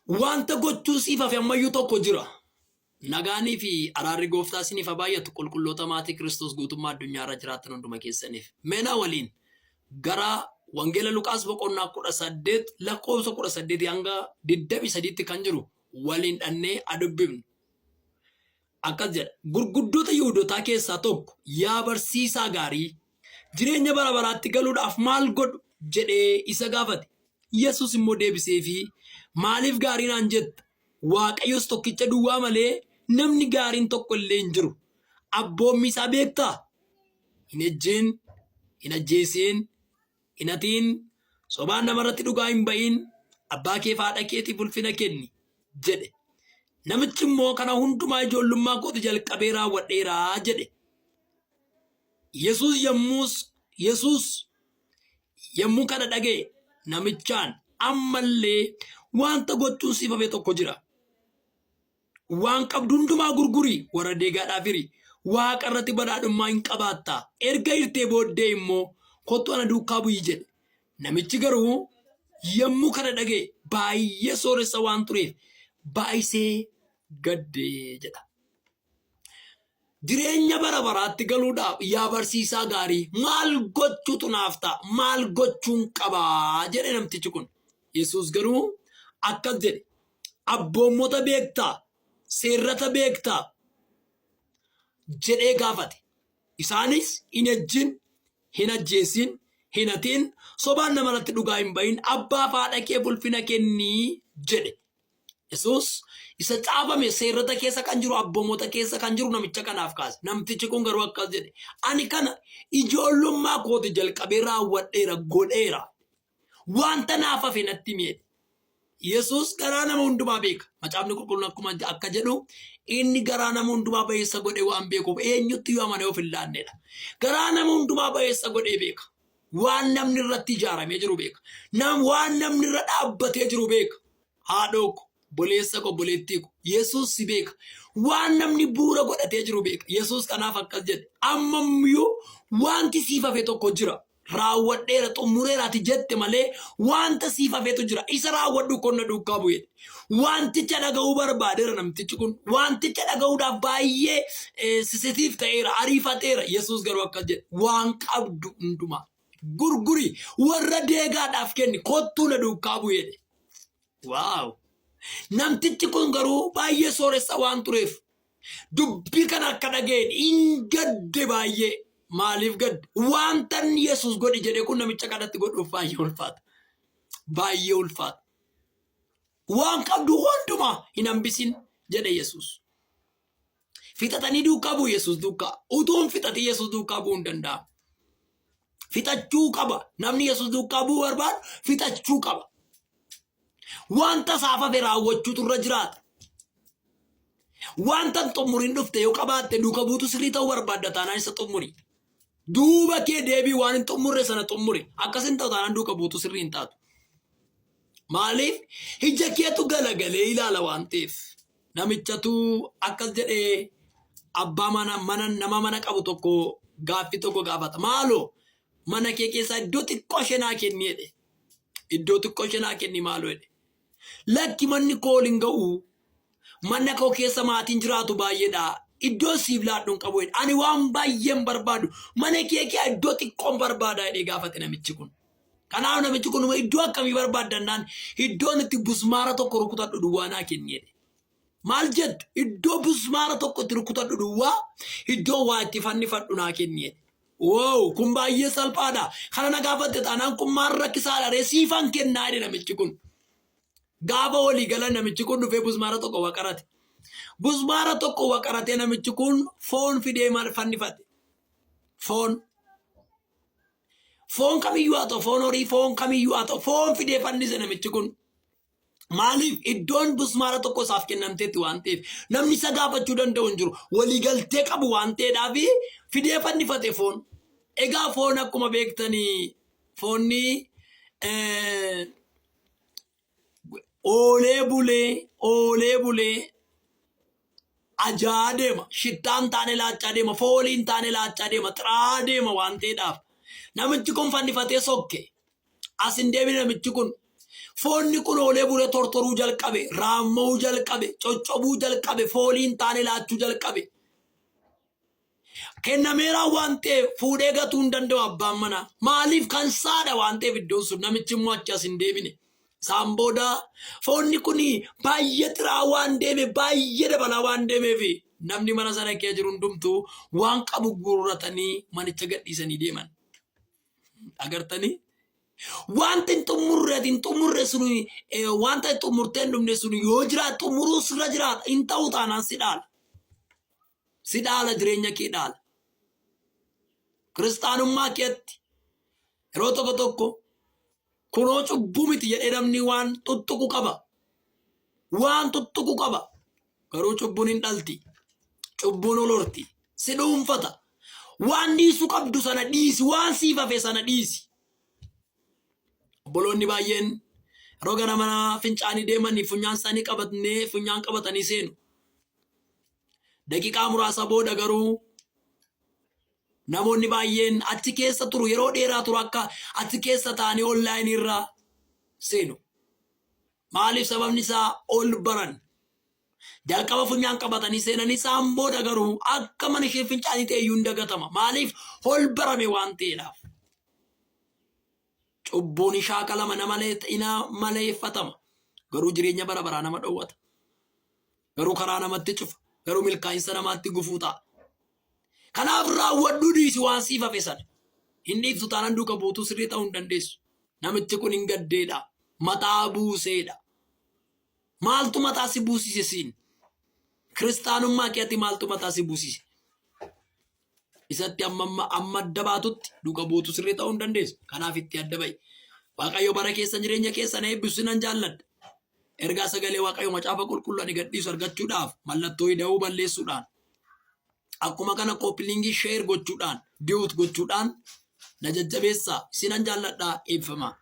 Wanta gochuun siif hafe ammayyuu tokko jira. Nagaanii fi araarri gooftaa isiniif haa baay'atu qulqulloota maatii Kiristoos guutummaa addunyaa irra jiraattan hunduma keessaniif. Meenaa waliin gara Wangeela Luqaas boqonnaa 18 lakkoofsa 18 hanga 23tti kan jiru waliin dhannee adubbifnu. Akkas jedha. Gurguddoota Yihuudotaa keessaa tokko, Yaa barsiisaa gaarii, jireenya bara baraatti galuudhaaf maal godhu? jedhee isa gaafate. Yesus immoo deebiseefii, Maaliif gaarii naan jetta? Waaqayyos tokkicha duwwaa malee namni gaariin tokko illee hin jiru. Abboommii isaa beektaa? Hin ejjin, hin ajjeesin, hin hatiin, sobaan namarratti dhugaa hin ba'iin, abbaa kee fi haadha keetiif ulfina kenni jedhe. Namichi immoo kana hundumaa ijoollummaa kooti jalqabee raawwadheera jedhe. Yesuus yommus Yesuus yommuu kana dhaga'e namichaan ammallee wanta gochuun siif hafe tokko jira. Waan qabdu hundumaa gurguri warra deegaadhaaf hiri. Waaqa irratti badhaadhummaa hin qabaatta. Erga hirtee booddee immoo kottu ana duukaa bu'i jedhe. Namichi garuu yommuu kana dhaga'e baay'ee sooressa waan tureef baay'isee gadde jedha. Jireenya bara baraatti galuudhaaf yaa barsiisaa gaarii maal gochuutu naaf ta'a? Maal gochuun qabaa? jedhe namtichi kun. Yesuus garuu akkas jedhe. Abboommota beektaa? Seerrata beektaa? jedhee gaafate. Isaanis hin ejjin, hin ajjeesin, hin hatin, sobaan namarratti dhugaa hin bahin, abbaa fi haadha keef ulfina kenni jedhe. Yesuus isa caafame seerrata keessa kan jiru abboomota keessa kan jiru namicha kanaaf kaase. Namtichi kun garuu akkas jedhe. Ani kana ijoollummaa kooti jalqabee raawwadheera godheera. Wanta naaf hafe natti himi jedhe. Yesuus garaa nama hundumaa beeka. Macaafni qulqulluun akkuma akka jedhu inni garaa nama hundumaa ba'eessa godhee waan beekuuf eenyutti yoo amanee of hin laannedha. Garaa nama hundumaa ba'eessa godhee beeka. Waan namni irratti ijaaramee jiru beeka. Nam waan namni irra dhaabbatee jiru beeka. Haadhoo ko, obboleessa ko, obboleettii ko, Yesuus si beeka. Waan namni bu'uura godhatee jiru beeka. Yesuus kanaaf akkas jedhe. Ammayyuu wanti siif hafe tokko jira. Raawwadheera, xumureera ati jette malee wanta siif hafetu jira. Isa raawwadhu konna duukaa bu'e. Wanticha dhaga'uu barbaadeera namtichi kun. Wanticha dhaga'uudhaaf baay'ee sisitiif ta'eera, ariifateera. Yesuus garuu akkas jedhe. Waan qabdu hundumaa gurguri warra deegaadhaaf kenni kottuu na duukaa bu'i jedhe. Waaw! Namtichi kun garuu baay'ee sooressa waan tureef dubbii kana akka dhaga'een hin gadde baay'ee. Maaliif gadde? Wanta inni Yesuus godhi jedhe kun namicha kanatti godhuuf baay'ee ulfaata. Baay'ee ulfaata. Waan qabdu hundumaa hin hambisin jedhe Yesuus. Fixatanii duukaa bu'u Yesuus duukaa. Utuu hin fixatin Yesuus duukaa bu'uu hin danda'amu. Fixachuu qaba. Namni Yesuus duukaa bu'uu barbaadu fixachuu qaba. Wanta isaaf hafe raawwachuutu irra jiraata. Wanta hin xumurin dhufte yoo qabaatte duuka buutu sirrii ta'uu barbaadda taanaan isa xumuri. Duuba kee deebii waan hin xumurre sana xumuri. Akkas hin ta'u taanaan duuka buutu sirrii hin taatu. Maaliif ija keetu galagalee ilaala waan ta'eef. Namichatu akkas jedhee abbaa mana mana nama mana qabu tokko gaaffii tokko gaafata. Maaloo mana kee keessaa iddoo xiqqoo ishee naa kenni jedhe. Iddoo xiqqoo ishee naa kenni maaloo jedhe. Lakki manni koo ol hin ga'u. Mana koo keessa maatiin jiraatu baay'eedha. Iddoo siif laadhu hin qabu jedhe. Ani waan baay'een barbaadu. Mana kee keessaa iddoo xiqqoon barbaada jedhee gaafate namichi kun. Kanaaf namichi kun iddoo akkamii barbaaddannaan iddoon itti busmaara tokko rukutadhu duwwaa naa kenni jedhe. Maal jettu iddoo busmaara tokko itti rukutadhu duwwaa iddoo waa itti fannifadhu naa kenni jedhe. Wow kun baay'ee salphaadha. Kana na gaafatte taanaan kun maal rakkisaadha ree siifan kennaa jedhe namichi kun. Gaafa walii galan namichi kun dhufee busmaara tokko waqarate. Busmaara tokko waqaratee namichi kun foon fidee fannifate. Foon. Foon kamiyyuu haa ta'u, foon horii, foon kamiyyuu haa ta'u, foon fidee fannise namichi kun. Maaliif iddoon busmaara tokko isaaf kennamteetti waan ta'eef namni isa gaafachuu danda'u hin jiru. Waliigaltee qabu waan ta'eedhaaf fidee fannifate foon. Egaa foon akkuma beektanii foonni oolee bulee oolee bulee ajaa deema shittaa hin taane laachaa deema foolii hin taane laachaa deema xiraa'aa deema waan ta'eedhaaf namichi kun fannifatee sokke as hin deebine namichi kun. Foonni kun oolee bulee tortoruu jalqabe, raamma'uu jalqabe, coccobuu jalqabe, foolii hin taane laachuu jalqabe. Kennameeraa waan ta'eef fuudhee gatuu hin danda'u abbaan manaa. Maaliif kan saadha waan ta'eef iddoon sun namichi immoo achi as hin deebine. Isaan booda foonni kun baay'ee xiraa waan deeme baay'ee dabalaa waan deemeef namni mana sana keessa jiru hundumtuu waan qabu guurratanii manicha gadhiisanii deeman. Agartanii? Wanti hin xumurre ati hin xumurre sun wanta hin xumurtee hin dhumne sun yoo jiraate xumuruu sirra jiraata hin ta'u taanaan si dhaala. Si dhaala jireenya kee dhaala. Kiristaanummaa keetti yeroo tokko tokko kunoo cubbuu miti jedhee namni waan tuttuqu qaba. Waan tuttuqu qaba. Garuu cubbuun hin dhalti. Cubbuun ol horti. Si dhuunfata. Waan dhiisuu qabdu sana dhiisi. Waan siif hafe sana dhiisi. Obboloonni baay'een yeroo gara mana fincaanii deemanii funyaan isaanii qabatnee funyaan qabatanii seenu. Daqiiqaa muraasa booda garuu namoonni baay'een achi keessa turu yeroo dheeraa turu akka achi keessa taa'anii onlaayinii irra seenu. Maaliif sababni isaa ol baran. Jalqaba funyaan qabatanii seenanii isaan booda garuu akka mana ishee fincaanii ta'e iyyuu hin dagatama. Maaliif ol barame waan ta'eedhaaf. Cubbuun hin shaakalama nama ina maleeffatama. Garuu jireenya bara baraa nama dhowwata. Garuu karaa namatti cufa. Garuu milkaa'insa namaatti gufuu ta'a. Kanaaf raawwadhuu dhiisi waan siif hafe sana. Hin dhiiftu taanaan duuka buutuu sirrii ta'uu hin dandeessu. Namichi kun hin gaddeedha. Mataa buuseedha. Maaltu mataa si buusise siin? Kiristaanummaa keetti maaltu mataa si buusise? Isatti amma amma amma adda baatutti duuka buutuu sirrii ta'uu hin dandeessu. Kanaaf itti adda ba'i. Waaqayyo bara keessan jireenya keessan eebbisu sinan jaalladha. Ergaa sagalee Waaqayyo macaafa qulqulluu ani gadhiisu argachuudhaaf mallattoo ida'uu balleessuudhaan akkuma kana copy link share gochuudhaan duet gochuudhaan na jajjabeessaa isinan jaalladhaa eebbifamaa.